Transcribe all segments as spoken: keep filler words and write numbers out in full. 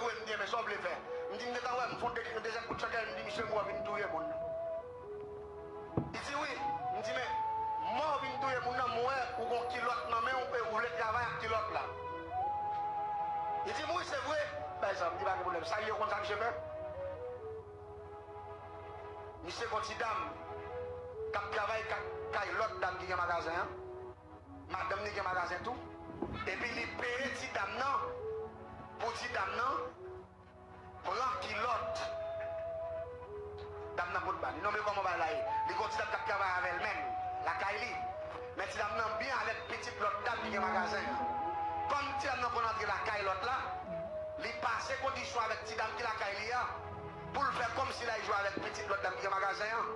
Wi, m di, men sa w vle fè? M di, m gentan wè, m fè yon de-, yon dezyèm kout chantè, m di, misye, m wè w vin touye moun nan. Li di, wi. M di, men, mò w vin touye moun nan, m wè ou gon kilòt nan men w, e ou vle travay ak kilòt la. Li di m, wi, se vre. Bay sa, m di, pa gen pwoblèm. Sa l ye, ou konn sa misye fè? Misye gon ti dam k ap travay kay, kay lòt dam ki gen magazen an. Madanm li gen magazen tou. Epi li peye ti dam nan pou ti dam nan pran kilòt. Dam nan pot ba li. Non, men kòman bagay la ye? Li gon ti dam k ap travay avè l menm, lakay li. Men ti dam nan byen avèk pitit lòt dam ki gen magazen an. Kòm ti dam nan konn antre lakay lòt la, li pase kondisyon avèk ti dam ki lakay li a pou l fè kòmsi l al jwe avèk pitit lòt dam ki gen magazen an.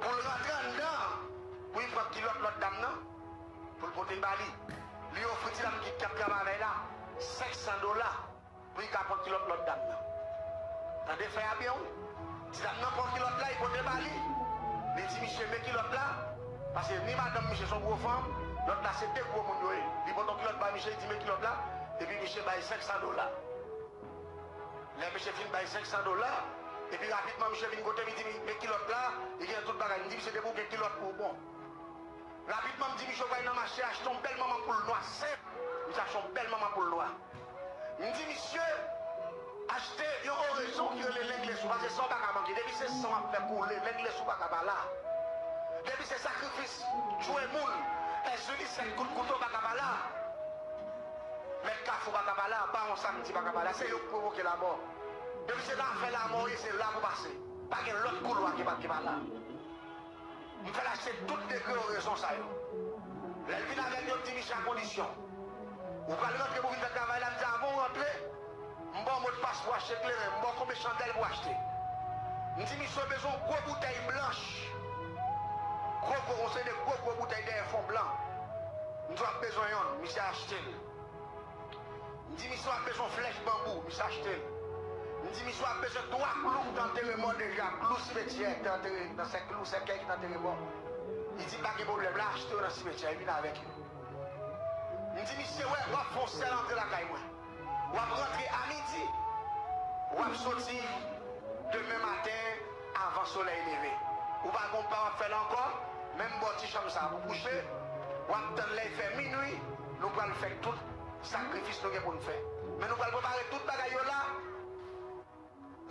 Pou l rantre anndan, pou l pran kilòt lòt dam nan, pou l pote ba li. Li ofri ti dam ki, k ap travay avè l la senk san dola pou li ka pran kilòt lòt dam nan. Tande fè a byen, wi. Ti dam nan pran kilòt la, li pote ba li. Li di misye, men kilòt la, paske ni madanm misye se yon gwo fanm, lòt la se de gwo moun yo ye. Li pote yon kilòt ba misye, li di, men kilòt la, epi misye bay senk san dola. Lè misye fin bay senk san dola, epi rapidman misye vin kote m, li di, men kilòt la, li gen tout bagay. M di misye, depi w gen kilòt pou w bon. Rapidman, m di misye, w pral nan mache achte yon bèl manman poul nwa, senp. Misye achte yon bèl manman poul nwa. M di misye, achte yon orezon ki rele lenglesou, paske sa w pa ka manke. Depi se san w ap fè koule, lenglesou pa ka pa la. Depi se sakrifis, tchwe moun, èzili sèt kout kouto pa ka pa la. Mèt kafou pa ka pa la, bawon samdi pa ka pa la, se yo k pwovoke lamò. Depi se nan afè lamò w ye, se la pou pase. Pa gen lòt koulwa ki pa, ki pa la. M fè l achte tout degre orezon sa yo. Lè l vin avè l, yo di misye a kondisyon. Ou pral rantre pou vin fè travay la, m di avan w rantre, m ba w modpas pou achte kleren, m ba w konbyen chandèl pou achte. M di misye w bezwen yon gwo boutèy blanch. Gwo, gwo, yon seri de gwo, gwo boutèy dèyè fon blan. M di w ap bezwen yonn, misye achte l. M di misye w ap bezwen flèch banbou, misye achte l. M di misye w ap bezwen twa klou pou t antere mò deja, klou simetyè ki te antere nan sèk klou, sèkèy ki te antere mò. Li di m pa gen pwoblèm, l achte yo nan simetyè, li vin avèk yo. M di misye, wè, w ap fè yon sèl antre lakay mwen. W ap rantre a midi, w ap soti demen maten avan solèy leve. Ou pa gon pa w ap fè la ankò, menm bò ti chanm sa pou kouche, w ap tann lè l fè minwi, nou pral fè tout sakrifis nou gen pou n fè. Men nou pral prepare tout bagay yo la.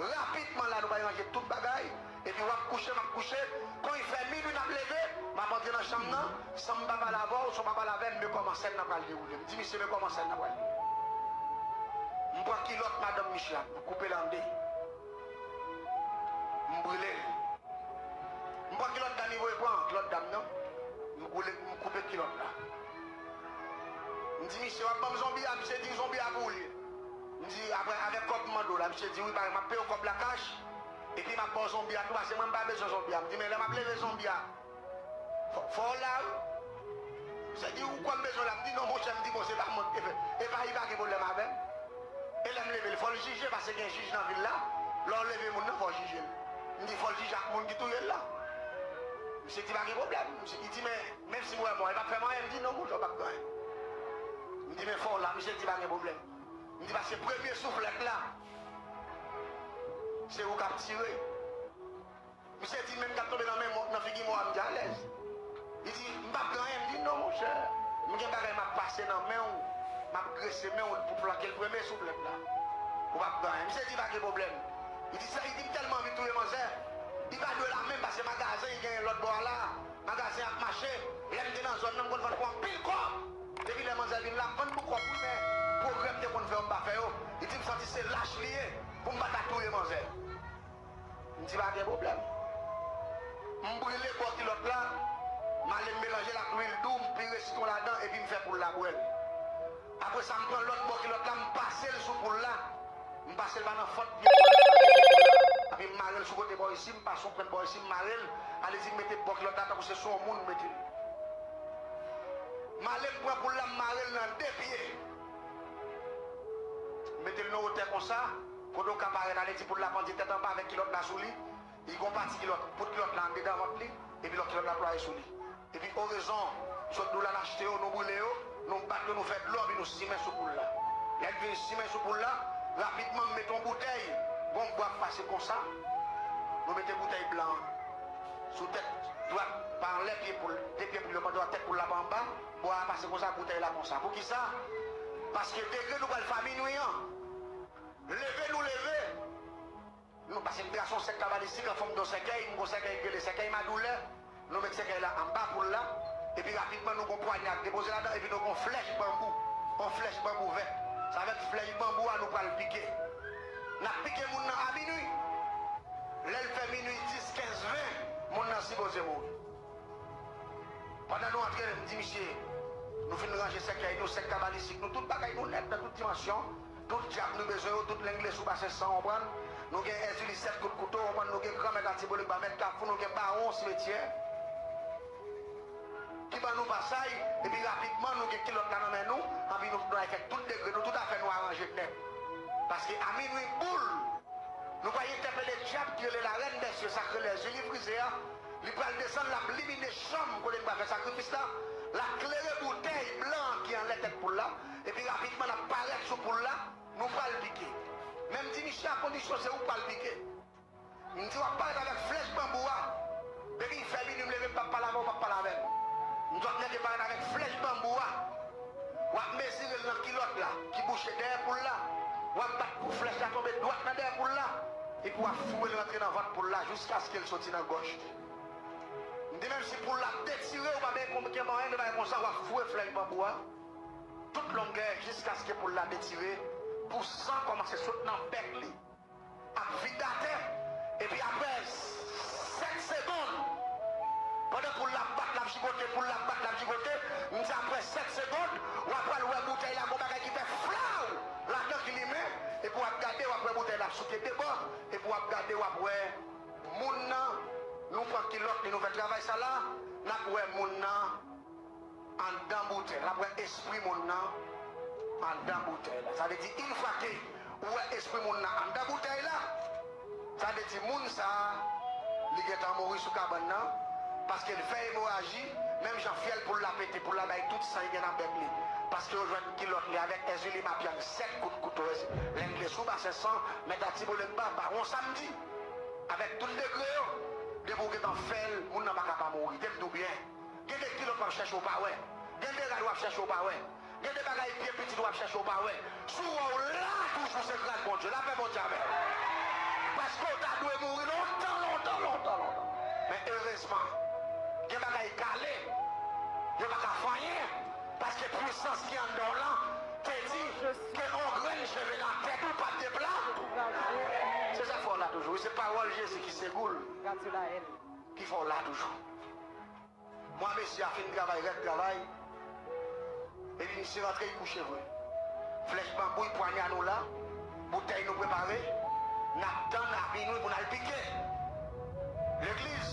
Rapidman la, nou pral ranje tout bagay, epi w ap kouche, m ap kouche. Kan l fè minwi, n ap leve, m ap antre nan chanm nan, san m pa pale avè w, san w pa pale avè m, men kòman sèn nan pral dewoule. M di misye, men kòman sèn nan pral dewoule. M pran kilòt madanm misye a, m koupe l an de. M brile l. M pran kilòt dam, li voye pran kilòt dam nan. M boule, m koupe kilòt la. M di misye, w ap ban m zonbi a? Misye di zonbi a pou ou l ye. M di, apre, avèk kòb m mande w la, misye di, wi, parèt, m ap peye w kòb la kach, epi m ap ba w zonbi a tou, paske mwen, m pa bezwen zonbi a. M di, men lè m ap leve zonbi a, fò, fò w la, wi. Misye di, ou kwè m bezwen w la? M di, non, monchè, m di, bon, se pa mwen ki te fè. E pa, li pa gen pwoblèm avè m. E lè m leve l, fò l jije, paske gen jij nan vil la. Lè w leve moun nan, fò w jije l. M di, fò l jije ak moun ki touye l la. Misye di, pa gen pwoblèm. Misye, li di, men, menm si m wè mò, li p ap fè m anyen. M di, non, monchè, w p ap gen anyen. M di, men fò w la. Misye di, pa gen pwoblèm. M di, paske premye souflèt la, se ou k ap tire. Misye di, menm k ap tonbe nan men mò, nan figi mò a, m di, alèz. Li di, m p ap gen anyen. M di, non, monchè, m gen bagay m ap pase nan men w, m ap grese men w pou flanke l premye souflèt la. Ou p ap gen anyen. Misye di, pa gen pwoblèm. Li di, sa, li di, m tèlman anvi touye manzè. Li pa dwe la menm, paske magazen li genyen lòt bò a la. Magazen ap mache. Lè m te nan zòn nan, m konn vann pou anpil kòb. Depi lè manzè vin la, m vann pou kòb, wi, men pwogrè m te konn fè yo, m pa fè yo. Li di, m santi se lach li ye pou m pa ta touye manzè. M di, pa gen pwoblèm. M brile bò kilòt la, m ale m melanje l ak lwil dou, m pire sitwon ladan, epi m fè poul la bwè l. Apre sa, m pran lòt bò kilòt la, m pase l sou poul la. M pase l pa nan fant pye poul la, epi m mare l sou kote bò isi, m pase yon pwent bò isi, m mare l, ale di m mete bò kilòt la tankou se sou yon moun m mete l. M ale m pran poul la, m mare l nan de pye. M mete l nan wotè konsa, kote w ka parèt, ale di poul la pandye tèt anba avèk kilòt la sou li. Li gon pati kilòt, bout kilòt la andedan vant li, epi lòt kilòt la plwaye sou li. Epi orezon, sot nou la n achte yo, nou brile yo, nou bat yo, nou fè dlo, epi nou simen sou poul la. Lè l vin simen sou poul la, Rapidman, m mete yon boutèy, gon bwa k pase konsa. Nou mete boutèy blan an sou tèt dwat, pa anlè pye poul, de pye poul yo, pa dwat, tèt poul la pa anba, bwa a pase konsa, boutèy la konsa. Poukisa? Paske degre nou pral fè a minwi an, leve nou leve, nou, paske m trase yon sèk kabalistik an fòm de yon sèkèy, m gon sèkèy k rele sèkèy madoulè. Nou met sèkèy la anba poul la, epi rapidman nou gon pwanyad depoze ladan, epi nou gon flèch banbou, yon flèch banbou vèt. Se avèk flèch banbou a nou pral pike. N ap pike moun nan a minwi. Lè l fè minwi dis, kenz, ven, moun nan sipoze mouri. Pandan nou antre, m di misye, nou fin ranje sèkèy nou, sèk kabalistik nou, tout bagay nou nèt nan tout dimansyon. Tout djab nou bezwen yo, tout lengle sou basen san, w konprann? Nou gen Èzili sèt kout kouto, w konprann? Nou gen granmèt Atibolik, ba mèt Kafou, nou gen bawon simetyè ki ban nou pasay, epi rapidman nou gen kilòt la nan men nou, anpi nou, nou al fè tout degre nou, tout afè nou aranje nèt. Paske a minwi boul, nou pral entèpele djab ki rele Larèn dèsye, sa k rele Èzili frize a. Li pral desann, l ap limine chanm kote n pral fè sakrifis la. L ap klere boutèy blan an ki anlè tèt poul la. Epi rapidman, n ap parèt sou poul la, nou pral pike. Men m di misye a kondisyon se ou k pral pike. M di w ap parèt avèk flèch banbou a. Depi l fè minwi, m leve, m p ap pale avè w, w p ap pale avè m. M di w ap nèk parèt avèk flèch banbou a. W ap mezire l nan kilòt la, ki bouche dèyè poul la. W ap bat pou flèch la tonbe dwat nan dèyè poul la. Epi w ap foure l rantre nan vant poul la jiskaske l soti nan gòj li. M di menm si poul la ap detire, ou pa bezwen konplike anyen, de bagay konsa, w ap foure flèch banbou a tout longè jiskaske poul la detire, pou san kòmanse sot nan bèk li, ap vide atè, epi apre sèt segonn, pandan poul la ap bat, l ap jigote, poul la ap bat, l ap jigote, m di apre sèt segonn, w ap pral wè boutèy la, gon bagay ki fè flaw ladan ki limen, epi w ap gade, w ap wè boutèy la ap souke de bò, epi w ap gade, w ap wè moun nan, nou pran kilòt li, nou fè travay sa la, n ap wè moun nan anndan boutèy la, n ap wè espri moun nan anndan boutèy la. Sa vle di, yon fwa ke ou wè espri moun nan anndan boutèy la, sa vle di moun sa a, li gentan mouri sou kabann nan, paske l fè emoraji, menm jan fyèl poul la pete, poul la bay tout san li gen nan bèk li. Paske yo jwenn kilòt li avèk Èzili mapyang sèt kout kouto, lengle sou basen san, mèt Atibolegba, bawon Samdi. Avèk tout degre yo, depi w gentan fè l, moun nan pa ka pa mouri. Tande m di w byen. Gen de kilòt w ap chèche w pa wè. Gen de rad w ap chèche w pa wè. Gen de bagay pye pitit w ap chèche w pa wè. Si w wè w la toujou, se gras Bondye. Lapè Bondye avè w. Paske w ta dwe mouri lontan, lontan, lontan, lontan. Men erezman, gen bagay k ale, yo pa ka fè anyen. Paske pwisans ki anndan w lan te di ke yon grenn cheve nan tèt ou p ap depla. Se sa k fè w la toujou. Se pawòl Jezi ki segou l ki fè w la toujou. Mwa mesye a fin travay, rèd travay. Epi misye rantre, li kouche vre. Flèch banbou, pwanya nou la. Boutèy nou prepare. N ap tann a minwi pou n al pike legliz.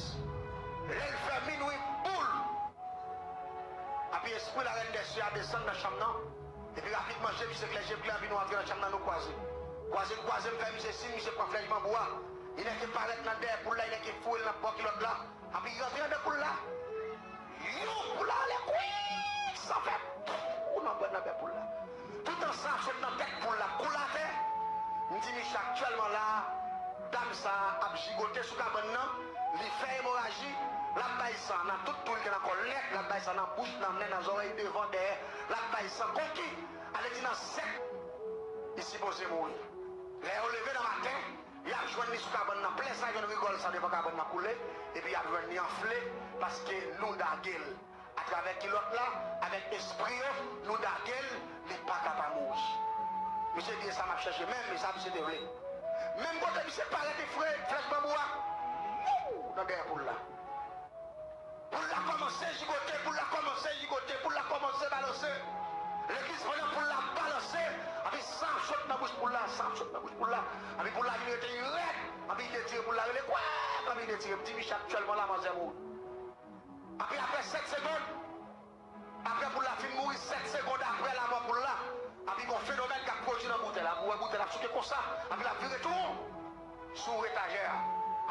Lè l fè minwi boul, epi espri Larèn dèsye a desann nan chanm nan. Epi rapidman, je misye klè, je klè, epi nou antre nan chanm nan, nou kwaze. Kwaze n kwaze, m fè misye siy, misye pran flèch banbou a. Li nèk parèt nan dèyè poul la, li nèk foure l nan bò kilòt la. Epi rantre anndan poul la. Yon poul la anlè kwik, san fè twou nan bò nan bèk poul la. Toutan san ap sot nan tèt poul la, ap koule atè. M di misye aktyèlman la, dam sa a ap jigote sou kabann nan, li fè emoraji, l ap bay san nan tout twou li gen nan kò l nèt, l ap bay san nan bouch, nan nen, nan zòrèy, devan, dèyè, l ap bay san konki, sa vle di nan sèk, li sipoze mouri. Lè yo leve nan maten, y ap jwenn li sou kabann nan plen san, jwenn rigòl san devan kabann nan koule, epi y ap jwenn li anfle, paske nou dage l atravè kilòt la, avèk espri yo, nou dage l, li pa ka pa mouri. Misye di, e sa m ap chèche menm, e sa misye te vle. Menm kote misye parèt, li foure flèch banbou a, wou, nan dèyè poul la. Poul la kòmanse jigote, poul la kòmanse jigote, poul la kòmanse balanse. Legliz, pandan poul la ap balanse, epi san ap sot nan bouch poul la, san ap sot nan bouch poul la. Epi poul la vin rete rèd, epi li detire, poul la rele kwèk, epi li detire. M di misye aktyèlman la, manzè mouri. Epi apre sèt segonn, apre poul la fin mouri, sèt segonn apre lamò poul la, epi gon fenomèn k ap pwodui nan boutèy la. Ou wè boutèy la ap souke konsa, epi l ap vire tou won sou etajè a.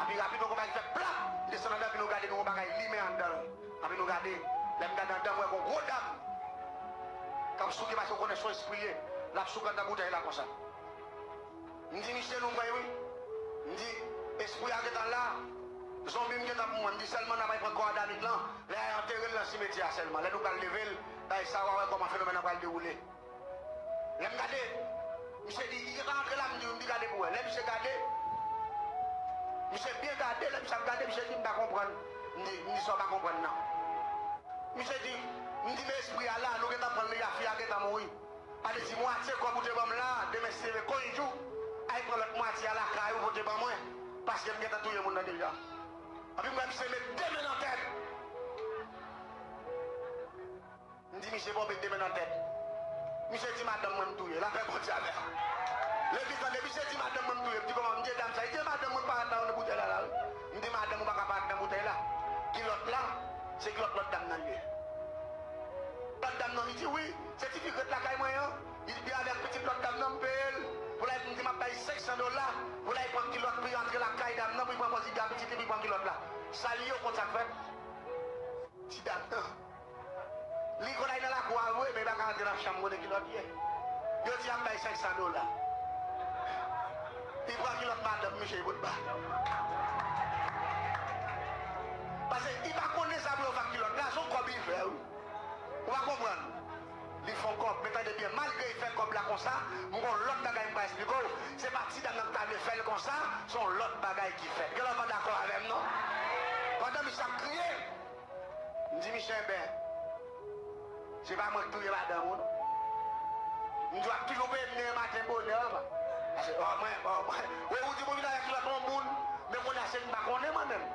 Epi rapidman, gon bagay ki fè plap, desann anndan, epi nou gade, nou wè yon bagay limen anndan l. Epi nou gade, lè m gade anndan, m wè gon gwo dam k ap souke, paske w konnen se yon espri l ye, l ap souke anndan boutèy la konsa. M di, "Misye, nou pran wi." M di, "Espri a gentan la. Zonbi m gentan pou mwen." M di, "Sèlman n ap al pran kò a Danik lan. Lè a antere l nan simetyè a sèlman. Lè nou pral leve l, bay sa w a wè kòman fenomèn nan pral dewoule." Lè m gade, misye di, "Li gentan antre la." M di, "Wi." M di, "Gade pou wè." Lè misye gade, misye byen gade, lè misye ap gade, misye di, "M pa konprann." M di, m di, "Sa w pa konprann nan?" Misye di, m di, "Men espri a la, nou gentan pran l deja, fi a gentan mouri." Sa vle di mwatye kòb ou te ban m la, demen si Dye vle, kòm jou, al pran lòt mwatye a lakay ou pou te ban mwen, paske m gentan touye moun nan deja. Epi m wè misye met de men nan tèt. M di, "Misye, bon, met de men nan tèt." Misye di, "Madanm mwen m touye." Lapè Bondye avè w. Legliz, tande, misye di, "Madanm mwen m touye." M di, "Kòman?" M di, "E dam sa." Li di, "E madanm mwen pa nan boutèy la, la, wi." M di, "Madanm ou pa ka pa nan boutèy la. Kilòt la, se kilòt lòt dam nan li ye." Lòt dam nan, li di, "Wi, se ti fi k ret lakay mwen an. Li di avèk pitit lòt dam nan, m peye l. Pou l al, m di m ap bay senk san dola, pou l al pran kilòt, pou l antre lakay dam nan, pou l pran pòz li di a pitit li, pou l pran kilòt la." Sa l ye, ou konn sa k fèt? Ti dam nan, li konn al nan lakou a vre, men li pa ka antre nan chanm kote kilòt ye. Yo di ap bay senk san dola. Li pran kilòt madanm misye, li bout ba. Paske li pa konnen sa pou yo fè ak kilòt la, se yon kòb li fè, wi. Ou pa konprann? Li fè yon kòb, men tande byen, malgre li fè kòb la konsa, m gon lòt bagay m pral esplike w. Se pa ti dam nan ki ta vle fè l konsa, se yon lòt bagay ki fèt. Gen lè w pa dakò avè m, non? Pandan misye ap kriye, m di misye, "Enben, se pa mwen k touye madanm ou, non." M di, "W ap toujou peye m demen maten bonè, pa." Paske, o, mwen, o, mwen, wi, ou di pou vin avèk lòt yon moun, men kounye a se m pa konnen mwen menm.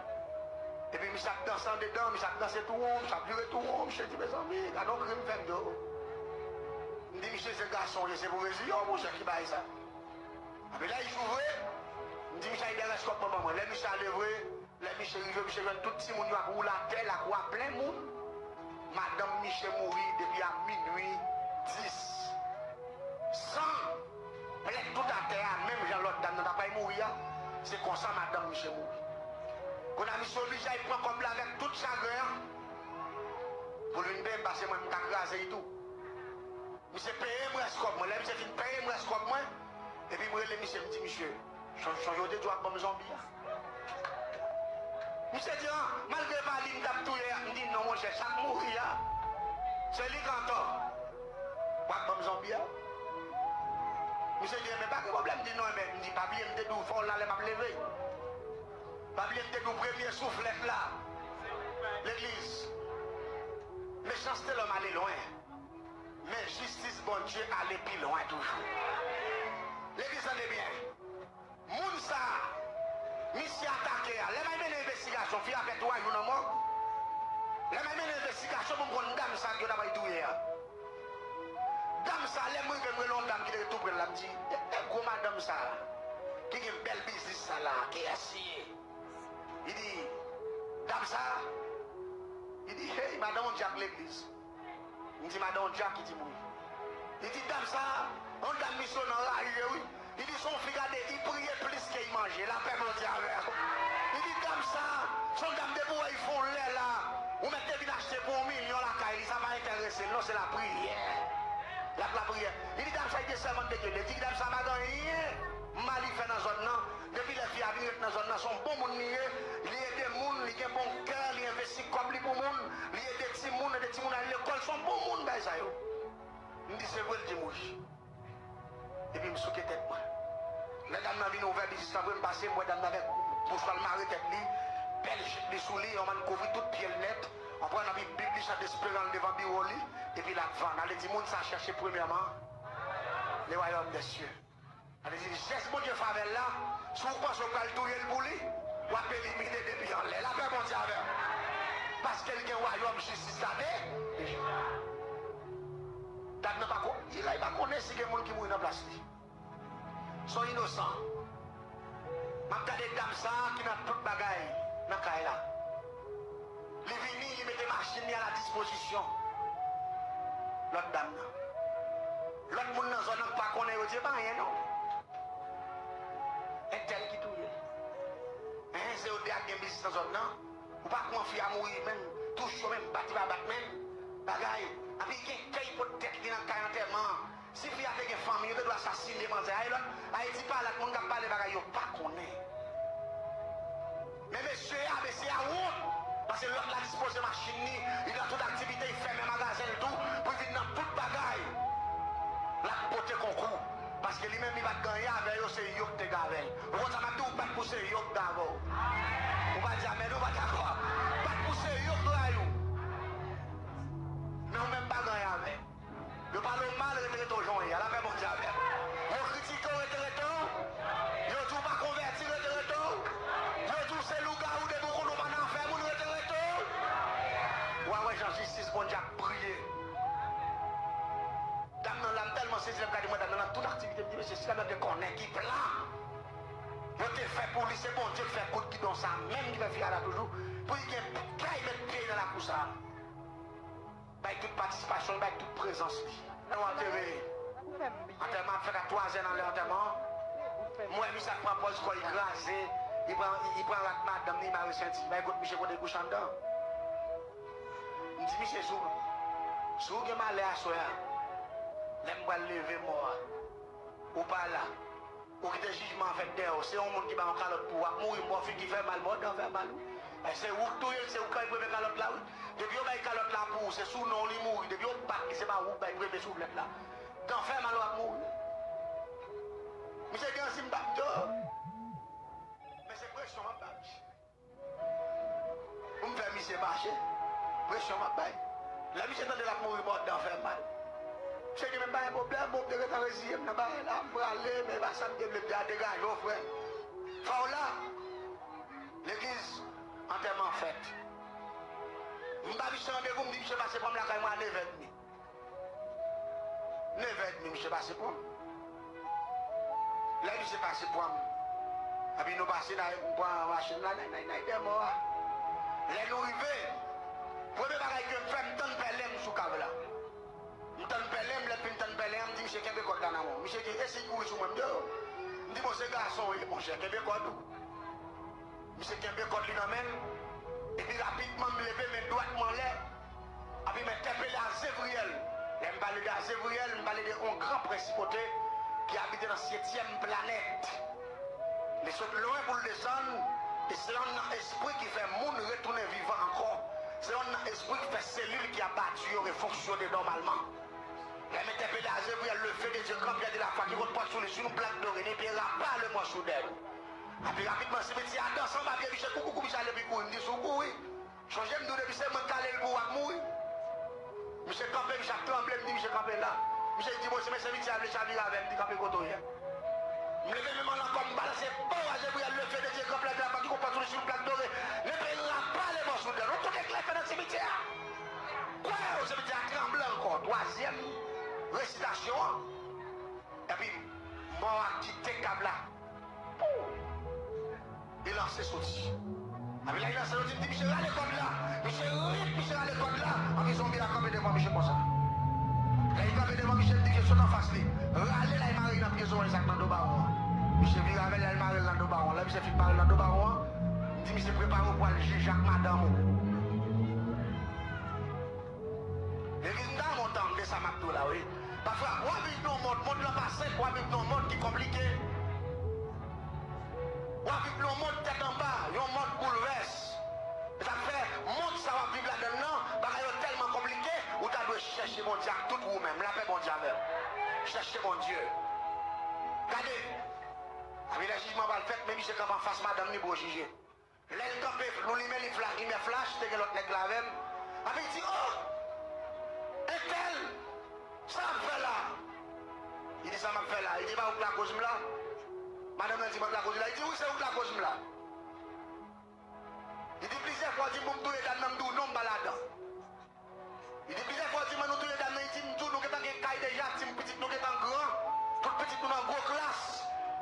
Epi misye ap danse andedan, misye ap danse tou won, misye ap vire tou won, misye di, "Mezanmi, gade yon krim fèt, yo." M di, "Misye, se gason w ye, se pou reziye w, monchè, ki bagay sa." Epi lè l jou vre, m di, "Misye, al dèyè rès kòb mwen ban mwen." Lè misye ale vre, lè misye rive, misye jwenn tout timoun yo ap woule atè, lakou a plen moun. Madanm misye mouri depi a minui dis. San plèt tout atè a, menm jan lòt dam nan ta pral mouri a, se konsa madanm misye mouri. Kounye a misye oblije al pran kòb la avèk tout chagren an pou l vin peye m, paske mwen m ka kraze li tou. Misye peye m rès kòb mwen. Lè misye fin peye m rès kòb mwen, epi m rele misye, m di, "Misye, chon-, chonje w te di w ap ban m zonbi a?" Misye di, "An, malgre pa li m t ap touye a." M di, "Non, monchè, sa k mouri a, se li k antò. W ap ban m zonbi a?" Misye di, "Enben, pa gen pwoblèm." M di, "Non, enben," m di, "pa bliye m te di w fò w la lè m ap leve. Pa bliye m te di w premye souflèt la." Legliz, mechanste lòm ale lwen. Men jistis Bondye ale pi lwen toujou. Legliz, tande byen. Moun sa a, misye atake a, lè m al mennen envestigasyon, fi a fè twa jou nan mòg. Lè m al mennen envestigasyon pou m konn dam sa a ke yo ta pral touye a. Dam sa a, lè m rive, m rele yon dam ki te ret tou pre l la, m di, "E, e gwo madanm sa a, ki gen bèl biznis sa la, kiyès li ye?" Li di, "Dam sa a?" Li di, "Hey, madanm yon dyak legliz." M di, "Madanm yon dyak ki di m wi." Li di, "Dam sa a, yon dam misyonè anraje wi." Li di, "Se yon fi gade, li priye plis ke li manje. Lapè Bondye avè w." Li di, "Dam sa a, se yon dam depi w wè li fè yon lè la, ou mèt te vin achte pou yon milyon lakay li, sa pa enterese l non, se lapriyè. L ap lapriyè." Li di, "Dam sa a, li te sèvant de Dye." Li di, "Dam sa a pa gen anyen mal li fè nan zòn nan. Depi lè fi a vin ret nan zòn nan, se yon bon moun li ye. Li ede moun, li gen bon kè, li envesti kòb li pou moun, li ede timoun, ede timoun al lekòl, se yon bon moun, bagay sa yo." M di, "Se vre," l di m, "wi." Epi m souke tèt mwen. Lè dam nan vin ouvè biznis lan pou m pase, m wè dam nan avèk bouchwa l mare tèt li, bèl jip li sou li, yon bann kouvri tout pye l nèt, anpran nan Bib li, chante esperan l devan biwo li, epi l ap vann. Ale di moun sa chèche premyèman le royaume des cieux. Ale di jès Bondye favè l la, si w panse w pral touye l pou li, w ap elimine depi anlè. Lapè Bondye avè w. Paske l gen wayòm jistis la de. Dam nan pa ko-, li la, li pa konnen si gen moun ki mouri nan plas li. Se yon inosan. M ap gade dam sa a ki nan tout bagay nan kay la. Li vini, li mete machin li a la dispozisyon lòt dam nan. Lòt moun nan zòn nan pa konnen, yo di, "E pa anyen non. Entèl ki touye l. Enhen, se yo de a k gen biznis nan zòn nan. Ou pa kouman fi a mouri menm, touche yo menm, bat li pa bat menm. Bagay, anpi gen kè li pot tèt li nan kay antèman an." Si fi a te gen fanmi, yo te dwe asasinen manzè a. E lòt, Ayiti pa lòt moun k ap pale bagay yo pa konnen. Men mesye a, mesye a wont. Paske lòt la dispoze machin li, li nan tout aktivite, li fèmen magazen l tou, pou li vin nan tout bagay. L ap pote konkou. Paske li menm, li pa t gen anyen avè yo, se yo k te gen avè l. Ou konn sa m ap di w, bat pou se yo k gen avè w. Ou pa di amèn, ou pa dakò. Bat pou se yo k rayi w. Men ou menm pa gen anyen avè l. Yo pale w mal, rete rete w jan w ye a. Lapè Bondye avè w. Yo kritike w, rete rete w. Yo di w pa konvèti, rete rete w. Yo di w se lougawou, depi w konnen w pa nan afè moun, rete rete w. W a wè jan jistis Bondye ap briye. Dam nan la, m tèlman sezi lè m gade mwen dam nan nan tout aktivite, m di, mesye, si dam nan te konnen ki plan yo te fè pou li, se Bondye k fè kout gidon sa a menm ki fè fi a la toujou, pou li gen kay met pye nan lakou sa a. Bay tout patisipasyon l, bay tout prezans li. Lè w antere, antèman ap fèt a twazè nan lè antèman an. M wè misye ap pran pòz kò l kraze, li pran, li pran rad madanm li, li mare senti, bay kot misye kote l kouche anndan. M di misye, si w, si w gen malè aswè a, lè m pral leve mò a, ou pa la. Ou kite jijman an fèt dèyè w. Se yon moun ki ba yon kalòt pou w, w ap mouri, mò figi fè mal, mò dan fè mal, wi. E se ou k touye l, se ou k bay premye kalòt la, wi. Depi yo bay kalòt la pou ou, se sou non w li mouri. Depi yo bat li, se pa ou k bay premye souplèt la. Dan fè mal, w ap mouri. Misye gen anzim bab do. Men se presyon m ap ba misye. Pou m fè misye mache, presyon m ap bay. Lè misye tande l ap mouri, mò dan fè mal. Misye di, men pa gen pwoblèm, bon, m te gentan reziye m nan bagay la, m prale, men e pa sa m te vle, m te a degaje w, frè. Fè w la, legliz, antèman fèt. M ba misye randevou, m di misye pase pran m lakay mwen a nevè edmi. Nevè edmi, misye pase pran m. Lè misye pase pran m, epi nou pase, n al pran machin la, n al, n al, n al dèyè mò a. Lè nou rive, premye bagay ke m fè, m tann pèlen m sou kav la. M tann pèlen m, lè m fin tann pèlen an, m di misye, kenbe kòd la nan men w. Misye di, e si l kouri sou mwen? M di, o. M di, bon, se gason w ye, monchè, kenbe kòd ou. Misye kenbe kòd li nan men l, epi rapidman m leve men dwat mwen anlè, epi m entèpele Azevriel. Lè m pale de Azevriel, m pale de yon gran prensipote ki abite nan setyèm planèt. Li sot lwen pou l desann, e se yonn nan espri ki fè moun retounen vivan ankò. Se yonn nan espri ki fè selil ki abati yo refonksyone nòmalman. Lè m entèpele Azevriel, le feu de Dieu, grand pierre de la foi, ki kot pòt sou li, sou yon plak dore, ne paiera pas le mensonge. Epi rapidman, simetyè a danse anba pye misye, koukoukou, misye ale pi kouri. M di, si w kouri, chonje m di w depi se mwen k kale l pou w, w ap mouri. Misye kanpe, misye ap tranble, m di misye kanpe la. Misye di, bon, si men simetyè a vle chavire avè m, m di kanpe kote w ye. M leve men m an ankò, m balanse, pow, Azevriel, le feu de Dieu, grand pierre de la foi, ki gon pòt sou li, sou yon plak dore, ne paiera pas le mensonge. Yon kout eklè fè nan simetyè a. Kwè, simetyè a tranble ankò. Twazyèm resitasyon an. Epi, mò a kite kav la. Pou! Li lanse soti. Epi lè li lanse soti, m di misye rale kòd la. Misye rit, misye rale kòd la. Epi zonbi a kanpe devan misye konsa. Lè li kanpe devan misye, m di misye sot anfas li. Rale l al mare l nan pye zoranj sa k nan do bawon an. Misye vire avè l, l al mare l nan do bawon an. Lè misye fin mare l nan do bawon an, m di misye prepare w pou al jije ak madanm ou. Legliz, m ta renmen w tande sa m ap di w la, wi. Pafwa, w ap viv nan yon mond, mond lan pa senp, w ap viv nan yon mond ki konplike. W ap viv nan yon mond tèt anba, yon mond boulvès. E sa k fè, mond sa w ap viv ladan l lan, bagay yo tèlman konplike, ou ta dwe chèche Bondye ak tout ou menm. Lapè Bondye avè w. Chèche Bondye. Gade, epi lè jijman pral fèt, men misye kanpe anfas madanm li pou yo jije. Lè l kanpe, nou limen li fla-, limyè flach, te gen lòt nèg la avè m. Epi l di, o! Entèl! Sa w ap fè la? Li di, sa m ap fè la? Li di, e pa ou k lakoz m la? Madanm nan di, mwen k lakoz li la? Li di, wi, se ou k lakoz m la. Li di, plizyè fwa w di m pou m touye dam nan, m di w non, m pa ladan. Li di, plizyè fwa w di mwen nou touye dam nan, li di m di w nou gentan gen kay deja, ti pitit nou gentan gran, tout pitit nou nan gwo klas,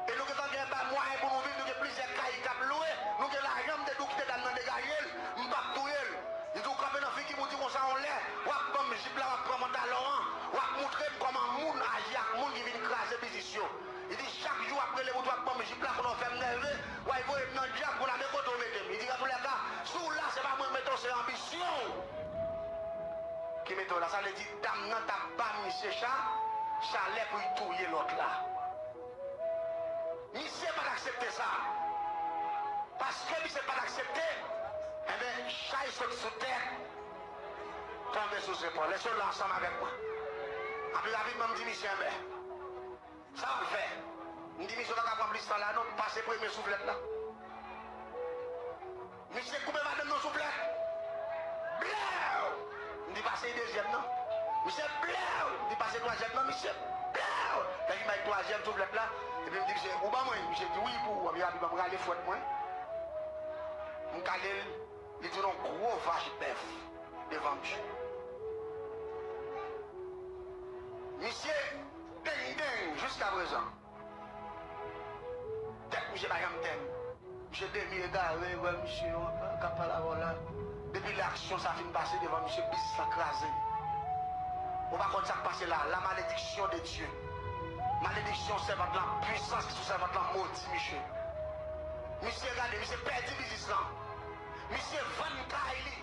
e nou gentan gen bay mwayen pou nou viv, nou gen plizyè kay k ap lwe, nou gen lajan, m te di w kite dam nan degaje l, m p ap touye l. Li di w kanpe nan figi m, ou di konsa yon lè, w ap ban m jip la, w ap pran pantalon an, w ap moutre m kòman moun aji ak moun ki vin kraze biznis yo. Li di chak jou w ap rele m, ou di w ap ban m jip la, kounye a w fè m nève, w al voye m nan dyab, kounye a men kote w mete m. Li di, antoulèka, si w la, se pa mwen k mete w, se anbisyon w ki mete w la. Sa vle di, dam nan t ap ba misye cha, chalè pou l touye lòt la. Misye pa t aksepte sa. Paske misye pa t aksepte, enben, chay sot sou tèt, tonbe sou zepòl. Èske w la ansanm avèk mwen? Epi rapidman, m di misye, enben, sa w ap fè? M di misye, w pa ka pran plis tan la non, pase premye souflèt la. Misye koupe madanm nan souflèt. Blèw! M di pase dezyèm nan. Misye blèw! M di pase twazyèm nan, misye blèw! Lè li bay twazyèm souflèt la, epi m di misye, ou ban mwen? Misye di wi pou ou, epi rapidman m rale fwèt mwen. M kale l, li tounen yon gwo vach bèf devan misye. Misye deng deng jiskaprezan. Tèt misye pa janm tèt. Misye demi egare, wè misye k ap pale avè w la. Depi lè aksyon sa fin pase devan misye, biznis lan kraze. Ou pa konn sa k pase la. La malédiction de Dieu. Malediksyon sèvant lan, pwisans ki sou sèvant lan modi misye. Misye gade, misye pèdi biznis lan. Misye vann kay li.